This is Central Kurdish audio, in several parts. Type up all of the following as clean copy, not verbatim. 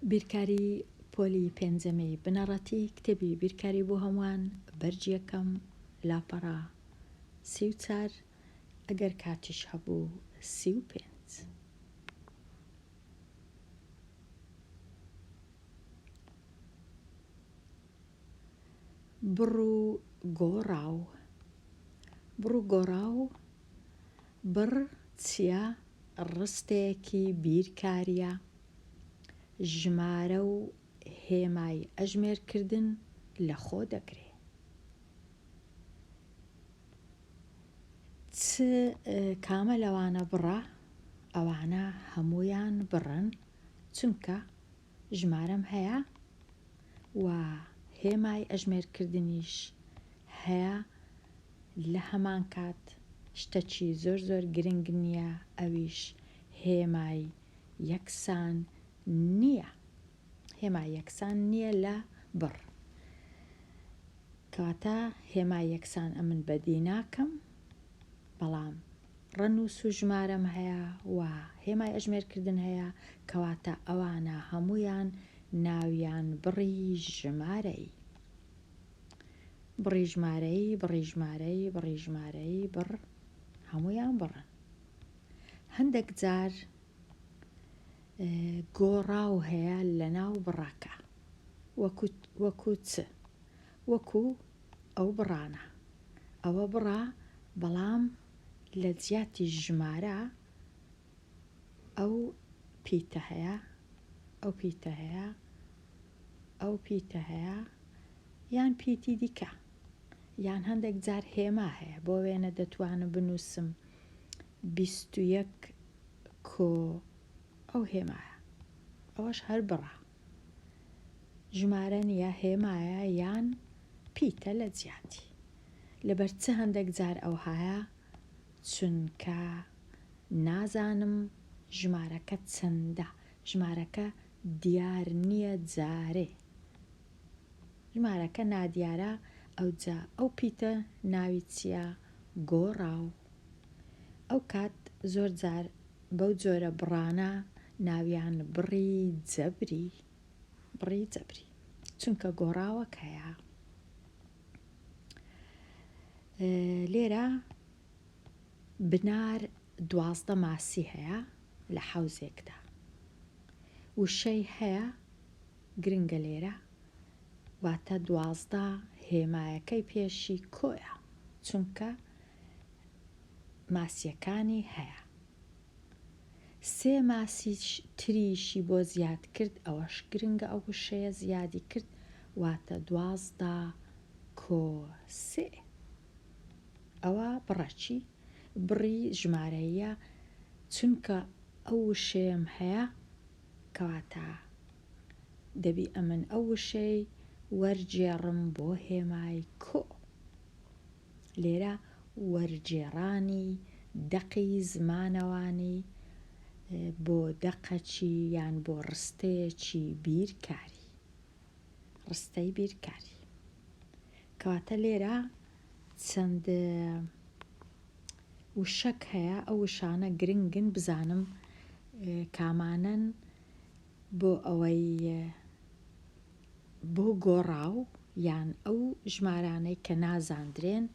بیرکاری پۆلی پێنجەمی بنەڕەتی کتێبی بیرکاری بۆ هەمووان بەرگی یەکەم لاپەڕە 34 ئەگەر کاتیش هەبوو 35. بڕ و گۆڕاو بڕ و گۆڕاو بڕ چیە ڕستەیەکی بیرکاریە ژمارە و هێمای ئەژمێرکردن لە خۆ دەگرێ. چ کامە لەوانە بڕە؟ ئەوانە هەموویان بڕن چونکە ژمارەم هەیە و هێمای ئەژمێرکردنیش هەیە لە هەمان کات شتەکی زۆر زۆر گرنگ نییە ئەویش هێمای یەکسان نییە هێمای یەکسان نییە لە بڕ کەواتە هێمای یەکسان ئەمن بەدی ناکەم بەڵام ڕەنووس و ژمارەم هەیە و هێمای ئەژمێرکردن هەیە، کەواتە ئەوانە هەموویان ناویان بڕی ژمارەیی. بڕی ژمارەیی، بڕی ژمارەیی، بڕی ژمارەیی، بڕ، هەموویان بڕن. هەندێک جار گۆڕاو هەیە لەناو بڕەکە. وەکو وەکو چ؟ وەکو ئەو بڕانە. ئەوە بڕە بەڵام لە جیاتی ژمارە ئەو پیتە هەیە، ئەو پیتە هەیە، ئەو پیتە هەیە یان پیتی دیکە یان هەندێک جار هێما هەیە بۆ وێنە دەتوانم بنووسم 21 کۆ ئەو هێمایە ئەوەش هەر بڕە ژمارە نییە هێمایە یان پیتە لە جیاتی. لەبەر چ هەندەک جار ئەوهایە؟ چونکە نازانم ژمارەکە چەندە، ژمارەکە دیار نییە جارێ ژمارەکە نادیارە ئەوجا ئەو پیتە ناوی چییە گۆڕاو ئەو کات زۆر جار بەو جۆرە بڕانە ناویان بڕی جەبری بڕی جەبری چونکە گۆڕاوەکەیە. لێرە بنار 12 ماسی هەیە لە حەوزێکدا وشەی هەیە گرنگە لێرە واتە 12 هێمایەکەی پێشی کۆیە چونکە ماسیەکانی هەیە سێ ماسی تریشی بۆ زیاد کرد ئەوەش گرنگە ئەو وشەیە زیادی کرد واتە 12 کۆ سێ ئەوە بڕە چی؟ بڕی ژمارەییە چونکە ئەو وشەیەم هەیە کەواتە دەبی ئەمن ئەو وشەی وەرگێڕم بۆ هێمای کۆ. لێرە وەرگێڕانی دەقی زمانەوانی بۆ دەقەکی یان بۆ ڕستەیەکی بیرکاری. ڕستەی بیرکاری. کەواتە لێرە چەند وشەک هەیە ئەو وشانە گرنگن بزانم کامانەن بۆ ئەوەی بۆ گۆڕاو یان ئەو ژمارانەی کە نازاندرێن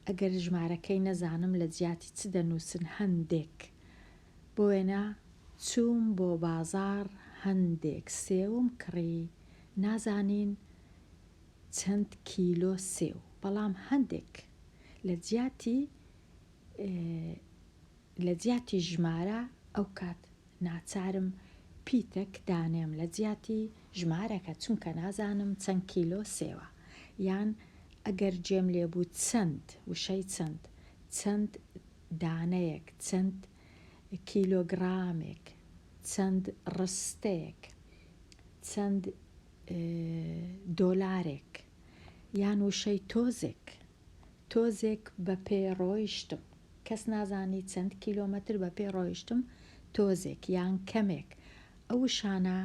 ئەگەر ژمارەکەی نەزانم لە جیاتی چ دەنووسن هەندێک بۆ وێنە چووم بۆ بازاڕ هەندێک سێوم کڕی نازانین چەند کیلۆ سێو بەڵام هەندێک لە جیاتی لە جیاتی ژمارە ئەو کات ناچارم پیتەک دانێم لە جیاتی ژمارەکە چونکە نازانم چەند کیلۆ سێوە یان ئەگەر جێم لێبوو چەند وشەی چەند چەند دانەیەک چەند کیلۆگرامێک چەند ڕستەیەک چەند دۆلارێک یان وشەی تۆزێک تۆزێک بە پێ ڕۆیشتم کەس نازانی چەند کیلۆمەتر بە پێ ڕۆیشتم تۆزێک یان کەمێک ئەو وشانە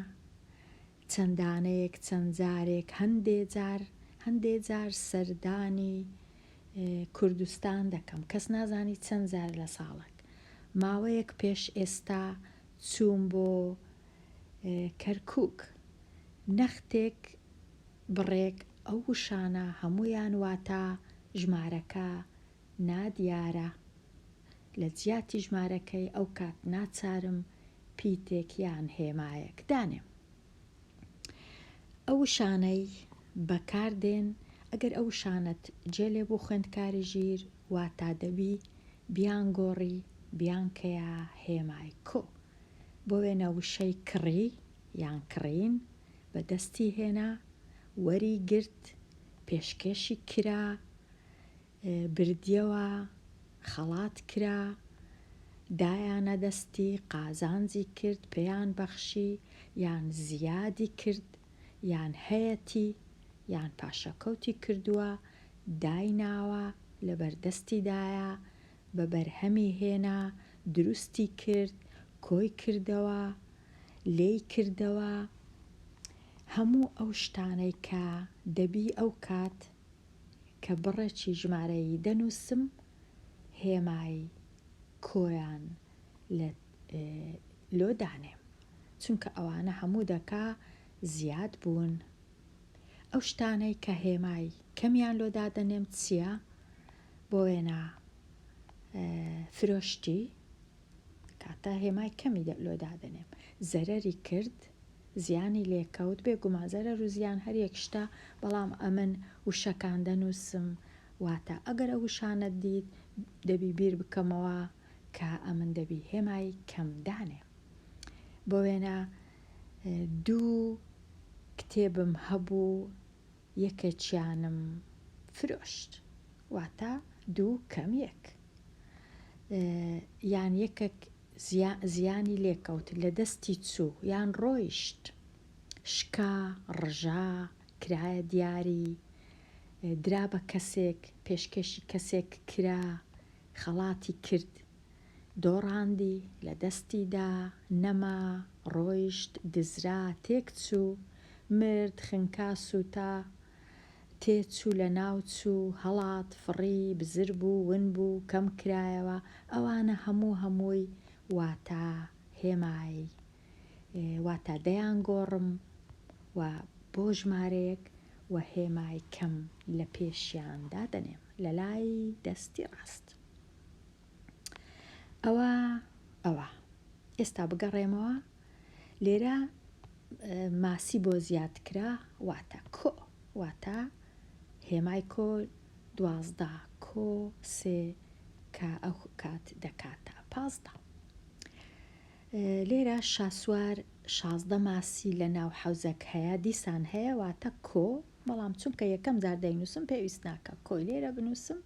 چەند دانەیەک چەند جارێک هەندێ جار هەندێ جار سەردانی کوردستان دەکەم کەس نازانی چەند جار لە ساڵەک ماوەیەک پێش ئێستا چووم بۆ کەرکوک. نەختێک بڕێک ئەو وشانە هەموویان واتا ژمارەکە نادیارە لە جیاتی ژمارەکەی ئەو کات ناچارم پیتێک یان هێمایەک دانێم. ئەو وشانەی بەکار دێن ئەگەر ئەو وشانەت جێ لێ بوو خوێندکاری ژیر واتا دەبی بیانگۆڕی بیانکەیە هێمای کۆ بۆ وێنە وشەی کڕی یان کڕین بە دەستی هێنا وەری گرت پێشکێشی کرا بردیەوە، خەڵات کرا، دایانە دەستی، قازانجی کرد، پێیان بەخشی، یان زیادی کرد، یان هەیەتی، یان پاشەکەوتی کردووە، دایناوە، لەبەر دەستیدایە، بە بەرهەمی هێنا، دروستی کرد، کۆی کردەوە، لێی کردەوە، هەموو ئەو شتانەی کە دەبی ئەو کات کە بڕێکی ژمارەیی دەنووسم هێمای کۆیان لە لۆ دانێم چونکە ئەوانە هەموو دەکا زیاد بوون ئەو شتانەی کە هێمای کەمیان لۆ دادەنێم چییە بۆ وێنە فرۆشتی کاتە هێمای کەمی لۆ دادەنێم زەرەری کرد زیانی لێکەوت بێگومان زەرەر و زیان هەر یەک شتە بەڵام ئەمن وشەکان دەنووسم واتە ئەگەر ئەو وشانەت دیت دەبی بیر بکەمەوە کە ئەمن دەبی هێمای کەم دانێم بۆ وێنە دوو کتێبم هەبوو یەکێکیانم فرۆشت واتە دوو کەم یەک یان یەکێک زیانی لێکەوت لە دەستی چوو یان ڕۆیشت شکا ڕژا کرایە دیاری درا بە کەسێک پێشکێشی کەسێک کرا خەڵاتی کرد دۆڕاندی، لە دەستی دا، نەما، ڕۆیشت، دزرا، تێک چوو، مرد، خنکا، سووتا، تێ چوو، لە ناو چوو، هەڵات، فڕی، بزر بوو، ون بوو، کەم کرایەوە، ئەوانە هەموو هەمووی واتا هێمای واتا دەیانگۆڕم و بۆ ژمارەیەک و هێمای کەم لە پێشیان دادەنێم لە لای دەستی ڕاست. ئەوە ئەوە ئێستا بگەڕێمەوە لێرە ماسی بۆ زیاد کرا واتە کۆ واتە هێمای کۆ 12 کۆ سێ کە ئەو کات دەکاتە 15 لێرە شاسوار 16 ماسی لە ناو حەوزەک هەیە دیسان هەیە واتە کۆ بەڵام چونکە یەکەم جار دەینووسم پێویست ناکە کۆی لێرە بنووسم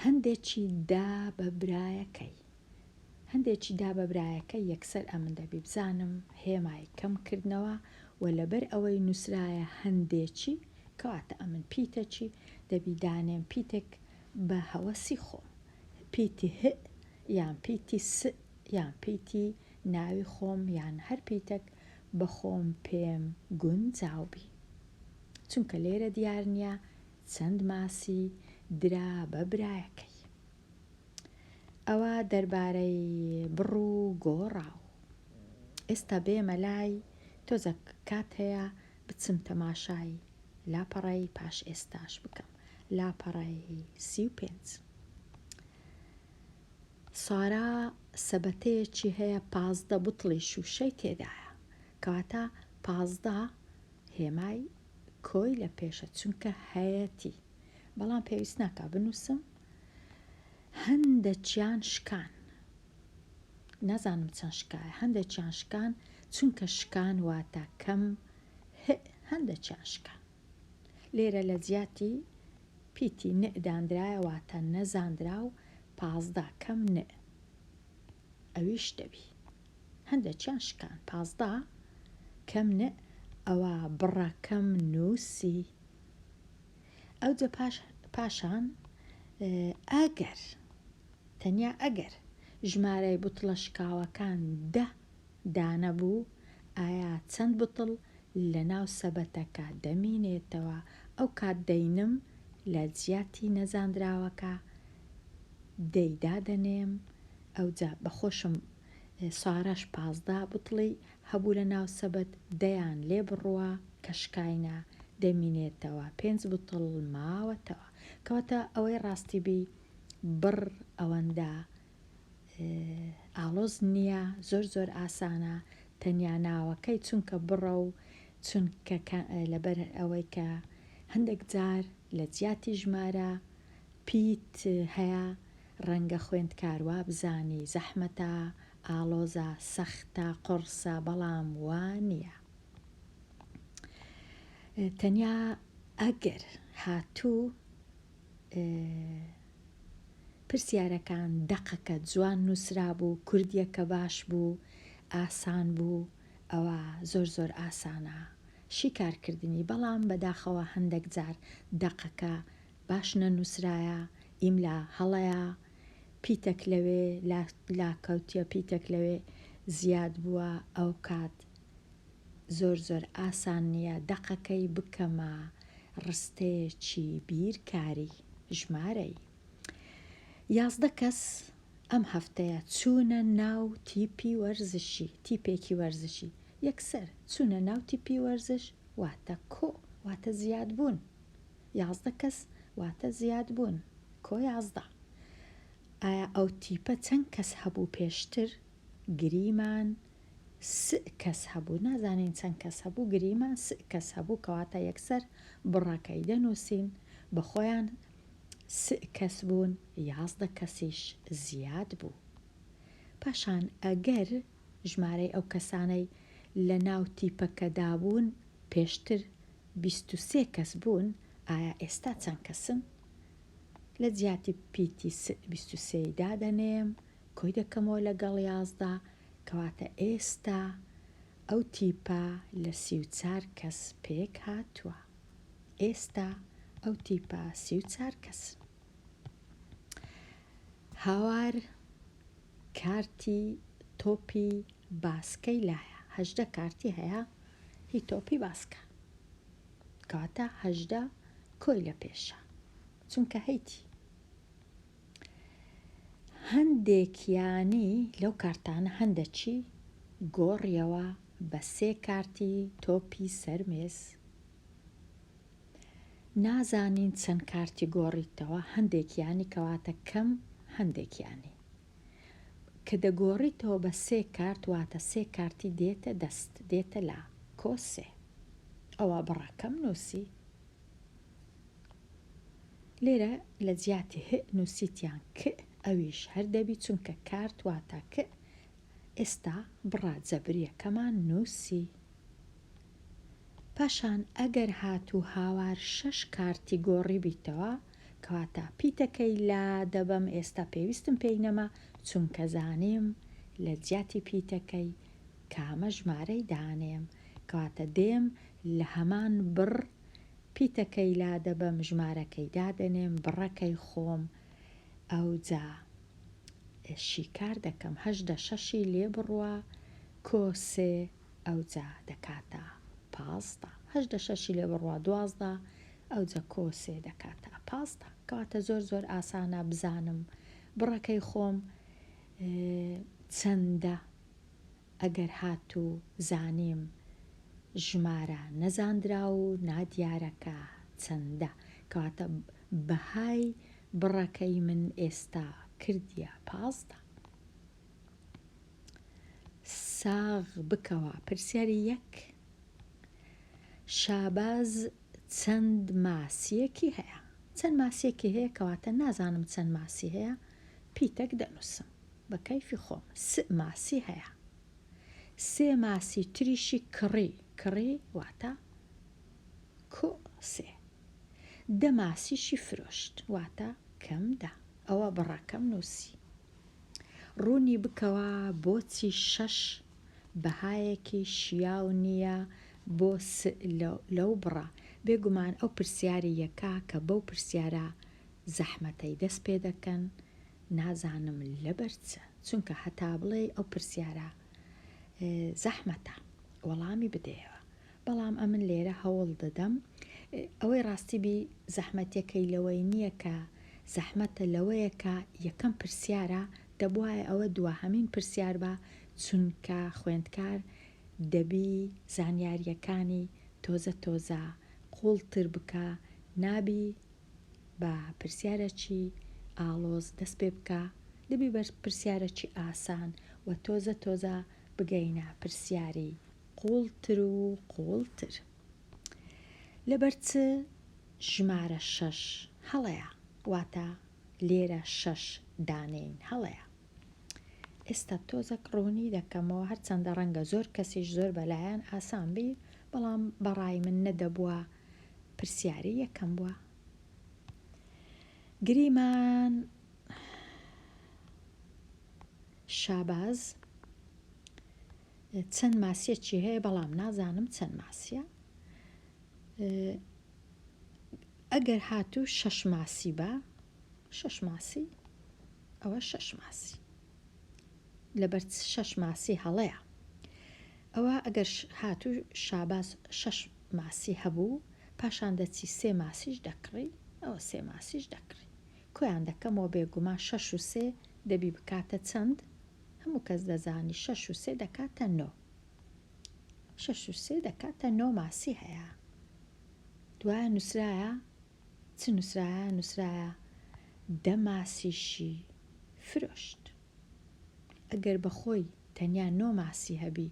هەندێکی دا بە برایەکەی هەندێکی دا بە برایەکەی یەکسەر ئەمن دەبی بزانم هێمای کەم کردنەوە و لەبەر ئەوەی نووسرایە هەندێکی کەواتە ئەمن پیتەکی دەبی دانێم پیتێک بە هەوەسی خۆم پیتی هئ یان پیتی س یان پیتی ناوی خۆم یان هەر پیتەک بە خۆم پێم گونجاو بی. چونکە لێرە دیار نیە چەند ماسی درا بە برایەکەی. ئەوە دەربارەی بڕ و گۆڕاو. ئێستا بێمە لای تۆزەک کات هەیە بچم تەماشای لاپەڕەی پاش ئێستاش بکەم. لاپەڕەی 35. سارا سەبەتەیەکی هەیە 15 بوتڵی شووشەی تێدایە. کەواتە 15 هێمای کۆی لە پێشە چونکە هەیەتی بەڵام پێویست ناکا بنووسم هەندەکیان شکان نازانم چەند شکایە هەندێکیان شکان چونکە شکان واتە کەم هئ هەندێکیان شکان لێرە لە جیاتی پیتی نئ داندرایە واتە نەزاندراو 15 کەم نئ ئەویش دەبی هەندێکیان شکان 15 کەم نئ ئەوە بڕەکەم نووسی ئەوجە پاش پاشان ئەگەر تەنیا ئەگەر ژمارەی بوتڵە شکاوەکان دە دانە بوو ئایا چەند بوتڵ لەناو سەبەتەکە دەمینێتەوە ئەو کات دەینم لە جیاتی نەزاندراوەکە دەی دادەنێم ئەوجا بەخۆشم. سارەش 15 بتڵی هەبوو لە ناو سەبەت دەیان لێ بڕوا کە شکاینە دەمینێتەوە پێنج بتڵ ماوەتەوە کەواتە ئەوەی ڕاستی بی بڕ ئەوەندە ئاڵۆز نییە زۆر زۆر ئاسانە تەنیا ناوەکەی چونکە بڕە و چونکە لەبەر ئەوەی کە هەندێک جار لە جیاتی ژمارە پیت هەیە ڕەنگە خوێندکار وابزانی زەحمەتە ئاڵۆزە سەختە قوڕسە بەڵام وا نییە تەنیا ئەگەر هاتوو پرسیارەکان دەقەکە جوان نووسرابوو، کوردییەکە باش بوو، ئاسان بوو، ئەوە زۆر زۆر ئاسانە شیکارکردنی، بەڵام بەداخەوە هەندەک جار دەقەکە باش نەنووسرایە، ئیملا هەڵەیە، پیتەک لەوێ لاکەوتیە، پیتەک لەوێ زیاد بووە، ئەوکات زۆر زۆر ئاسان نییە دەقەکەی بکەمە ڕستەیەکی بیرکاری ژمارەی 11 کەس ئەم هەفتەیە چوونە ناو تیپی وەرزشی تیپێکی وەرزشی یەکسەر چوونە ناو تیپی وەرزش واتە کۆ واتە زیاد بوون 11 کەس واتە زیاد بوون کۆ 11 ئایا ئەو تیپە چەند کەس هەبوو پێشتر گریمان سئ کەس هەبوو نازانین چەند کەس هەبوو گریمان سئ کەس هەبوو کەواتە یەکسەر بڕەکەی دەنووسین بەخۆیان سئ کەس بوون 11 کەسیش زیاد بوو پاشان ئەگەر ژمارەی ئەو کەسانەی لە ناو تیپەکەدا بوون پێشتر 23 کەس بوون ئایا ئێستا چەند کەسن لە جیاتی پیتی سئ 23 ی دادەنێم کۆی دەکەمەوە لەگەڵ 11 کەواتە ئێستا ئەو تیپە لە 34 کەس پێک هاتووە. ئێستا ئەو تیپە 34 کەسن. هاوار کارتی تۆپی باسکەی لایە. 18 کارتی هەیە هی تۆپی باسکە. کەواتە 18 کۆی لە پێشە. چونکە هەیتی. هەندێکیانی لەو کارتانە هەندەکی گۆڕیەوە بە سێ کارتی تۆپی سەر مێز. نازانین چەند کارتی گۆڕیتەوە هەندێکیانی کەواتە کەم هەندێکیانی کە دەگۆڕیتەوە بە سێ کارت واتە سێ کارتی دێتە دەست دێتە لا کۆ سێ ئەوە بڕەکەم نووسی. لێرە لە جیاتی هئ نووسیتیان ک ئەویش هەر دەبی چونکە کارت واتا ک ئێستا بڕە جەبریەکەمان نووسی. پاشان ئەگەر هاتوو هاوار شەش کارتی گۆڕیبیتەوە کەواتە پیتەکەی لا دەبەم ئێستا پێویستم پێی نەما چونکە زانیم لە جیاتی پیتەکەی کامە ژمارەی دانێم کەواتە دێم لە هەمان بڕ پیتەکەی لادەبەم ژمارەکەی دادەنێم بڕەکەی خۆم ئەوجا شیکار دەکەم 18 شەشی لێ بڕوا کۆ سێ ئەوجا دەکاتە 15 18 شەشی لێ بڕوا 12 ئەوجا کۆ سێ دەکاتە 15 کەواتە زۆر زۆر ئاسانە بزانم بڕەکەی خۆم چەندە ئەگەر هاتوو زانیم ژمارە نەزاندراو و نادیارەکە چەندە؟ کەواتە بەهای بڕەکەی من ئێستا کردیە 15. ساغ بکەوە. پرسیاری یەک، شاباز چەند ماسییەکی هەیە؟ چەند ماسییەکی هەیە؟ کەواتە نازانم چەند ماسی هەیە، پیتەک دەنووسم. بە کەیفی خۆم سئ ماسی هەیە سێ ماسی تریشی کڕی کڕی واتە کۆ سێ دە ماسیشی فرۆشت واتە کەم دە ئەوە بڕەکەم نووسی ڕوونی بکەوە بۆچی شەش بەهایەکی شیاو نییە بۆ سئ لەو بڕە بێگومان ئەو پرسیاری یەکە کە بەو پرسیارە زەحمەتەی دەست پێ دەکەن نازانم لەبەر چ چونکە هەتا بڵێی ئەو پرسیارە زەحمەتە وەڵامی بدەیەوە بەڵام ئەمن لێرە هەوڵ دەدەم ئەوەی ڕاستی بی زەحمەتەکەی لەوەی نییە کە زەحمەتە لەوەیە کە یەکەم پرسیارە دەبواە ئەوە دواهەمین پرسیار بە. چونکە خوێندکار دەبی زانیارییەکانی تۆزە تۆزە قووڵتر بکا، نابی بە پرسیارەکی ئاڵۆز دەست پێ بکا، دەبی بە پرسیارەکی ئاسان و تۆزە تۆزە بگەینە پرسیاری قووڵتر و قووڵتر. لەبەر چ ژمارە شەش هەڵەیە؟ واتە لێرە شەش دانێین هەڵەیە. ئێستا تۆزەک ڕوونی دەکەمەوە هەرچەندە ڕەنگە زۆر کەسیش زۆر بەلایان ئاسان بی بەڵام بەڕای من نەدەبووە پرسیاری یەکەم بووە گریمان شاباز چەند ماسیەکی هەیە بەڵام نازانم چەند ماسیە ئەگەر هاتوو شەش ماسی بە شەش ماسی ئەوە شەش ماسی لەبەر شەش ماسی هەڵەیە ئەوە ئەگەر هاتوو شاباز شەش ماسی هەبوو پاشان دەچی سێ ماسیش دەکڕی ئەوە سێ ماسیش دەکڕی کۆیان دەکەمەوە بێگومان شەش و سێ دەبی بکاتە چەند هەموو کەس دەزانی شەش و سێ دەکاتە نۆ شەش و سێ دەکاتە نۆ ماسی هەیە دوایە نووسرایە چ نووسرایە نووسرایە دە ماسیشی فرۆشت ئەگەر بەخۆی تەنیا نۆ ماسی هەبی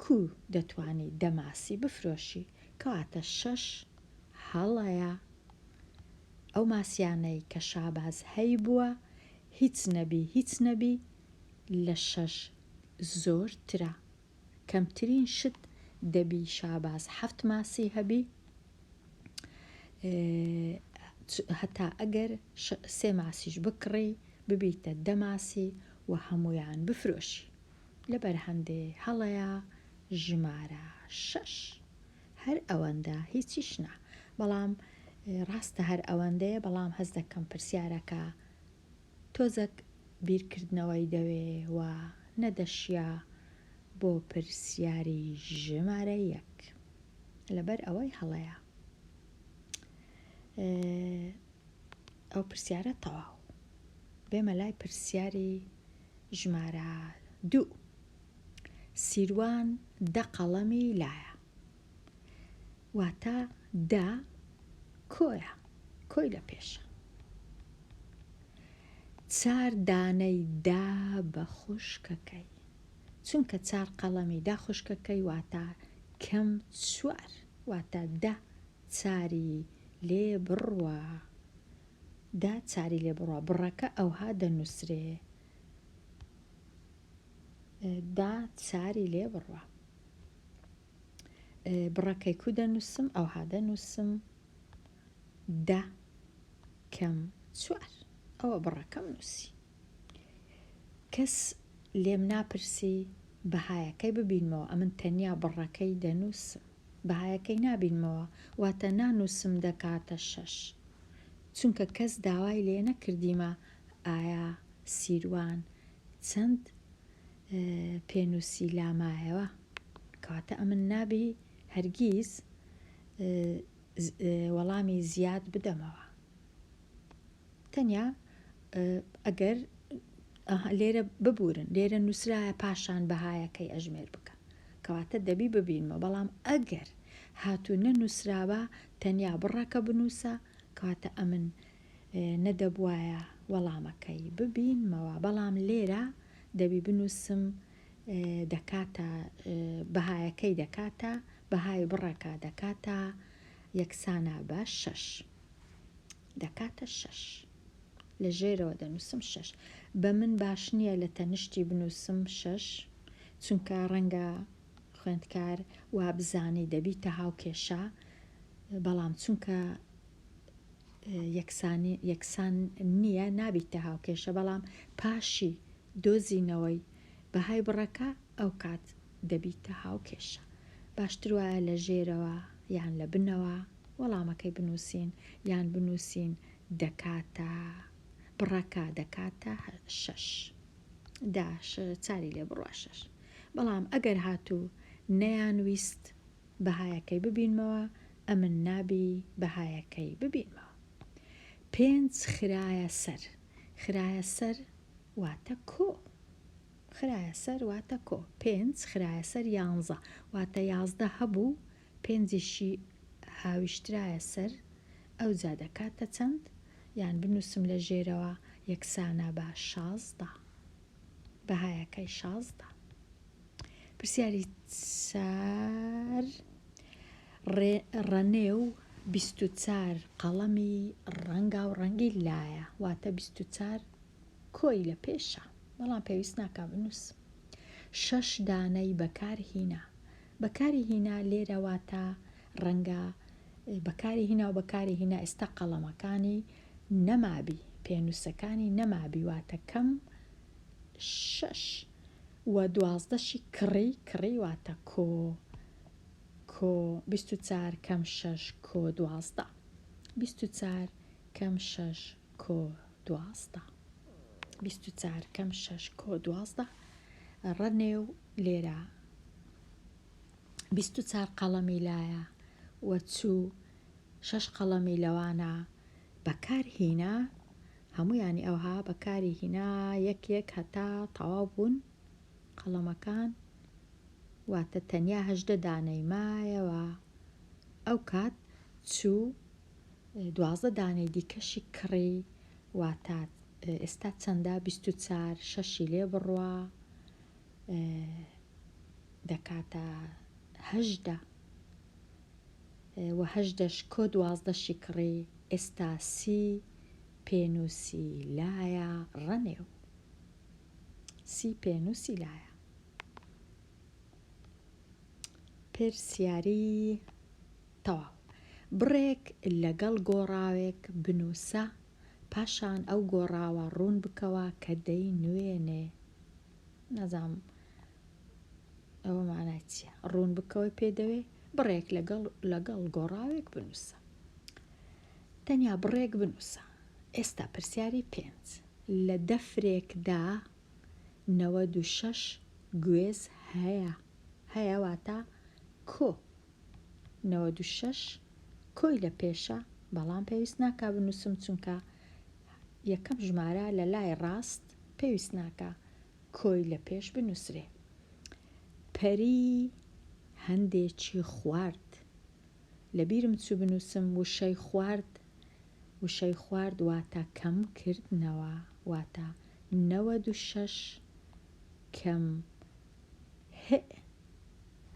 کو دەتوانی دە ماسی بفرۆشی کەواتە شەش هەڵەیە ئەو ماسیانەی کە شاباز هەیبووە هیچ نەبی هیچ نەبی لە شەش زۆرترە کەمترین شت دەبی شاباز حەفت ماسی هەبی هەتا ئەگەر سێ ماسیش بکڕی ببیتە دە ماسی و هەموویان بفرۆشی لەبەر هەندێ هەڵەیە ژمارە شەش هەر ئەوەندە هیچیش نا بەڵام ڕاستە هەر ئەوەندەیە بەڵام هەست دەکەم پرسیارەکە تۆزەک بیرکردنەوەی دەوێ و نەدەشیا بۆ پرسیاری ژمارە یەک لەبەر ئەوەی هەڵەیە ئەو پرسیارە تەواو بێمە لای پرسیاری ژمارە دوو سیروان دە قەڵەمی لایە واتە دە کۆیە کۆی لە پێشە چار دانەی دا بە خوشکەکەی چونکە چار قەڵەمی دا خوشکەکەی واتە کەم چوار واتە دە چاری لێ بڕوا دە چاری لێ بڕوا بڕەکە ئەوها دەنووسرێ دە چاری لێ بڕوا بڕەکەی کو دەنووسم ئەوها دەنووسم دە کەم چوار ئەوە بڕەکەم نووسی کەس لێم ناپرسی بەهایەکەی ببینمەوە ئەمن تەنیا بڕەکەی دەنووسم بەهایەکەی نابینمەوە واتە نانووسم دەکاتە شەش چونکە کەس داوای لێ نەکردیمە ئایا سیروان چەند پێنووسی لامایەوە کەواتە ئەمن نابی هەرگیز وەڵامی زیاد بدەمەوە تەنیا ئەگەر لێرە ببورن لێرە نووسرایە پاشان بەهایەکەی ئەژمێر بکە کەواتە دەبی ببینمەوە بەڵام ئەگەر هاتوو نەنووسرابا تەنیا بڕەکە بنووسە کەواتە ئەمن نەدەبوایە وەڵامەکەی ببینمەوە بەڵام لێرە دەبی بنووسم دەکاتە بەهایەکەی دەکاتە بەهای بڕەکە دەکاتە یەکسانە بە شەش دەکاتە شەش لە ژێرەوە دەنووسم شەش بە من باش نییە لە تەنیشتی بنووسم شەش چونکە ڕەنگە خوێندکار وابزانی دەبیتە هاوکێشە بەڵام چونکە یەکسانی یەکسان نییە نابیتە هاوکێشە بەڵام پاشی دۆزینەوەی بەهای بڕەکە ئەوکات دەبیتە هاوکێشە باشتر وایە لە ژێرەوە یان لە بنەوە وەڵامەکەی بنووسین یان بنووسین دەکاتە بڕەکە دەکاتە شەش دا چاری لێ بڕوا شەش بەڵام ئەگەر هاتوو نەیان ویست بەهایەکەی ببینمەوە ئەمن نابی بەهایەکەی ببینمەوە پێنج خرایە سەر خرایە سەر واتە کۆ. خرایە سەر واتە کۆ. پێنج خرایە سەر یانزە واتە 11 هەبوو پێنجیشی هاویشترایە سەر ئەوجا دەکاتە چەند؟ یان بنووسم لە ژێرەوە یەکسانە بە 16 بەهایەکەی 16. پرسیاری چار ڕەنێو 24 قەڵەمی ڕەنگاوڕەنگی لایە واتە 24 کۆی لە پێشە بەڵام پێویست ناکا بنووسم. شەش دانەی بەکار هینا. بەکاری هینا لێرە واتە ڕەنگە بەکاری هینا و بەکاری هینا ئێستا قەڵەمەکانی نەمابی پێنووسەکانی نەمابی واتە کەم شەش و دوازدەشی کڕی کڕی واتە کۆ کۆ 24 کەم شەش کۆ 12 24 کەم شەش کۆ 12 24 کەم شەش کۆ 12 ڕەنێو لێرە 24 قەڵەمی لایە و چوو شەش قەڵەمی لەوانە بەکار هینا هەموویانی ئەوها بەکاری هینا یەک یەک هەتا تەواو بوون قەڵەمەکان واتە تەنیا 18 دانەی مایەوە ئەو کات چوو 12 دانەی دیکەشی کڕی واتە ئێستا چەندە 24 شەشی لێ بڕوا دەکاتە 18 و هەژدەش کۆ دوازدەشی کڕی ئێستا سی پێنووسی لایە ڕەنێو سی پێنووسی لایە. پرسیاری تەواو بڕێک لەگەڵ گۆڕاوێک بنووسە پاشان ئەو گۆڕاوە ڕوون بکەوە کە دەینوێنێ. نازانم ئەوە مانای چییە ڕوون بکەوەی پێ دەوێ بڕێک لەگەڵ لەگەڵ گۆڕاوێک بنووسە تەنیا بڕێک بنووسە ئێستا پرسیاری پێنج لە دەفرێکدا 96 گوێز هەیە هەیە واتە کۆ 96 کۆی لە پێشە بەڵام پێویست ناکا بنووسم چونکە یەکەم ژمارە لە لای ڕاست پێویست ناکا کۆی لە پێش بنووسرێ. پەری هەندێکی خوارد. لە بیرم چوو بنووسم وشەی خوارد، وشەی خوارد واتە کەم کردنەوە، واتە 96 کەم هئ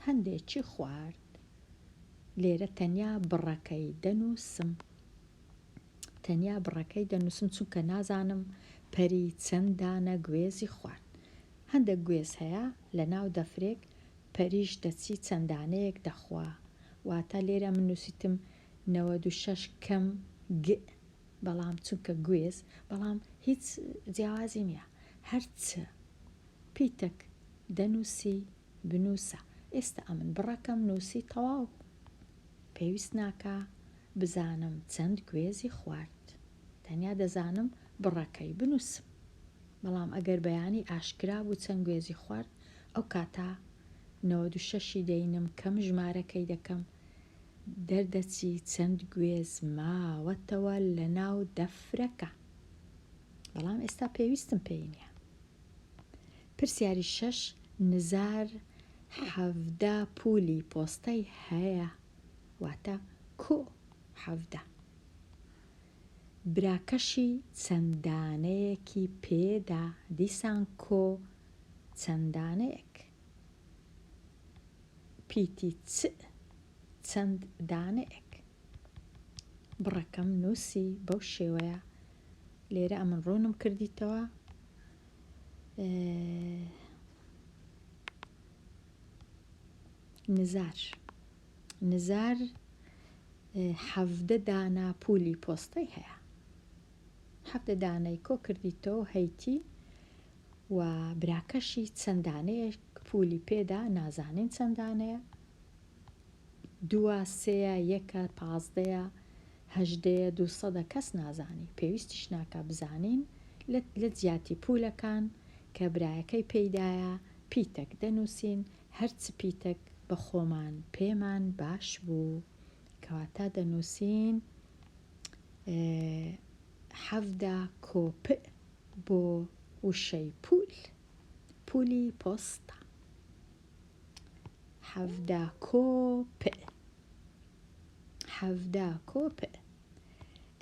هەندێکی خوارد. لێرە تەنیا بڕەکەی دەنووسم. تەنیا بڕەکەی دەنووسم چونکە نازانم پەری چەند دانە گوێزی خوارد. هەندێک گوێز هەیە لە ناو دەفرێک پەریش دەچی چەند دانەیەک دەخوا. واتە لێرە من نووسیتم 96 کەم گ بەڵام چونکە گوێز بەڵام هیچ جیاوازی نییە. هەر چ پیتەک دەنووسی بنووسە. ئێستا ئەمن بڕەکەم نووسی تەواو. پێویست ناکا بزانم چەند گوێزی خوارد. تەنیا دەزانم بڕەکەی بنووسم. بەڵام ئەگەر بەیانی ئاشکرا بوو چەند گوێزی خوارد ئەو کاتە 96ی دەینم کەم ژمارەکەی دەکەم دەردەچی چەند گوێز ماوەتەوە لە ناو دەفرەکە. بەڵام ئێستا پێویستم پێی نییە. پرسیاری شەش نزار 17 پولی پۆستەی هەیە واتە کۆ 17 براکەشی چەند دانەیەکی پێدا دیسان کۆ چەند دانەیەک پیتی چ چەند دانەیەک بڕەکەم نووسی بەو شێوەیە لێرە ئەمن ڕوونم کردیتەوە نزار نزار 17 دانە پولی پۆستەی هەیە 17 دانەی کۆ کردیتەوە هەیتی و براکەشی چەند دانەیەک پولی پێدا نازانین چەند دانەیە دووە سێیە یەکە پازدەیە هەژدەیە دووسەدە کەس نازانی پێویستیش ناکا بزانین لە جیاتی پولەکان کە برایەکەی پێیدایە پیتەک دەنووسین هەر چ پیتەک بە خۆمان پێمان باش بوو کەواتە دەنووسین 17 کۆ پ بۆ وشەی پول. پولی پۆستە. 17 کۆ پ. 17 کۆ پ.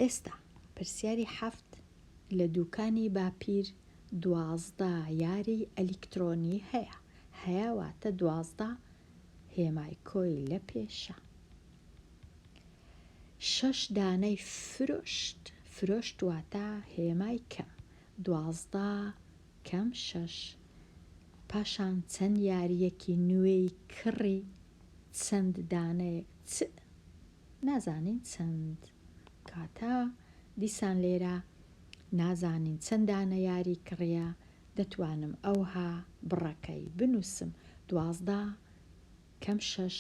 ئێستا پرسیاری حەفت لە دوکانی باپیر 12 یاری ئەلیکترۆنی هەیە. هەیە واتە 12 هێمای کۆی لە پێشە. شەش دانەی فرۆشت، فرۆشت واتە هێمای کەم، 12 کەم شەش، پاشان چەند یارییەکی نوێی کڕی، چەند دانەیەک چ؟ نازانین چەند. کاتە دیسان لێرە نازانین چەند دانە یاری کڕیە، دەتوانم ئەوها بڕەکەی بنووسم، 12 کەم شەش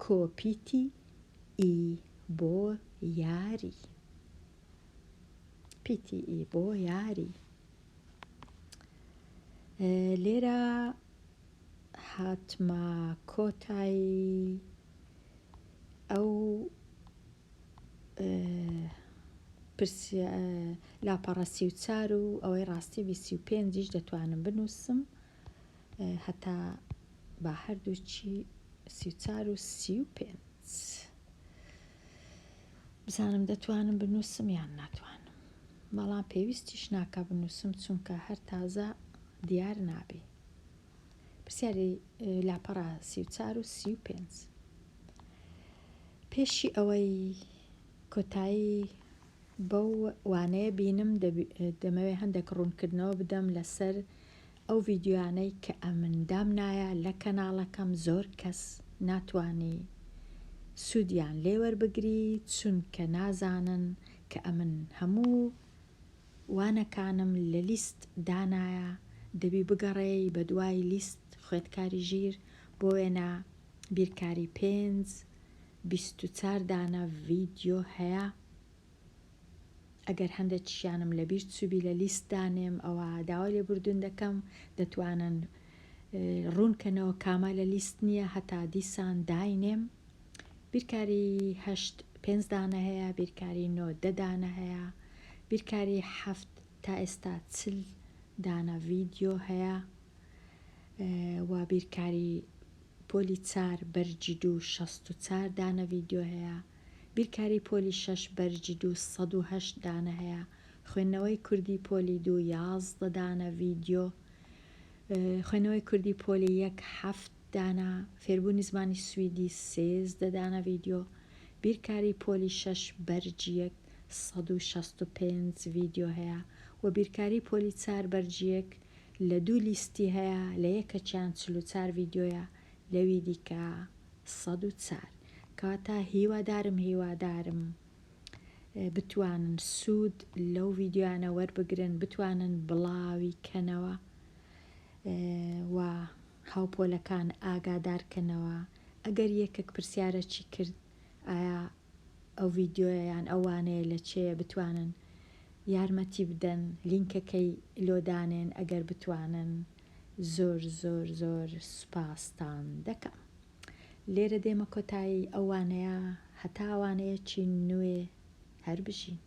کۆ پیتی ئی بۆ یاری. پیتی ئی بۆ یاری. لێرە هاتمە کۆتایی ئەو لاپەڕە 34 و ئەوەی ڕاستی بی 35یش دەتوانم بنووسم هەتا با هەردووکی 34 و 35 بزانم دەتوانم بنووسم یان ناتوانم بەڵام پێویستیش ناکا بنووسم چونکە هەر تازە دیار نابی. پرسیاری لاپەڕە 34 و 35 پێشی ئەوەی کۆتایی بەو وانەیە بینم دەمەوێ هەندێک ڕوونکردنەوە بدەم لەسەر ئەو ڤیدیۆیانەی کە ئەمن دامنایە لە کەناڵەکەم زۆر کەس ناتوانی سوودیان لێ وەربگری چونکە نازانن کە ئەمن هەموو وانەکانم لە لیست دانایە دەبی بگەڕێی بەدوای لیست خوێندکاری ژیر بۆ وێنە بیرکاری پێنج 24 دانە ڤیدیۆ هەیە ئەگەر هەندێکیشیانم لەبیر چووبی لە لیست دانێم ئەوە داوای لێبوردن دەکەم دەتوانن ڕوونکەنەوە کامە لە لیست نییە هەتا دیسان داینێم بیرکاری هەشت پێنج دانە هەیە بیرکاری نۆ دە دانە هەیە بیرکاری حەفت تا ئێستا 40 دانە ڤیدیۆ هەیە و بیرکاری پۆلی چار بەرگی دوو 64 دانە ڤیدیۆ هەیە بیرکاری پۆلی شەش بەرگی دوو 108 دانە هەیە خوێندنەوەی کوردی پۆلی دوو 11 دانە ڤیدیۆ خوێندنەوەی کوردی پۆلی یەک حەفت دانە فێربوونی زمانی سویدی 13 دانە ڤیدیۆ بیرکاری پۆلی شەش بەرگی یەک 165 ڤیدیۆ هەیە و بیرکاری پۆلی چار بەرگی یەک لە دوو لیستی هەیە لە یەکەکیان 44 ڤیدیۆیە لەوی دیکە 104 کەواتە هیوادارم هیوادارم بتوانن سوود لەو ڤیدیۆیانە وەربگرن بتوانن بڵاوی کەنەوە و هاوپۆلەکان ئاگادار کەنەوە ئەگەر یەکێک پرسیارەکی کرد ئایا ئەو ڤیدیۆیە یان ئەو وانەیە لە چێیە بتوانن یارمەتی بدەن لینکەکەی لۆ دانێن ئەگەر بتوانن زۆر زۆر زۆر سوپاستان دەکەم. لێرە دێمە کۆتایی ئەو وانەیە هەتا وانەیەکی نوێ هەر بژین.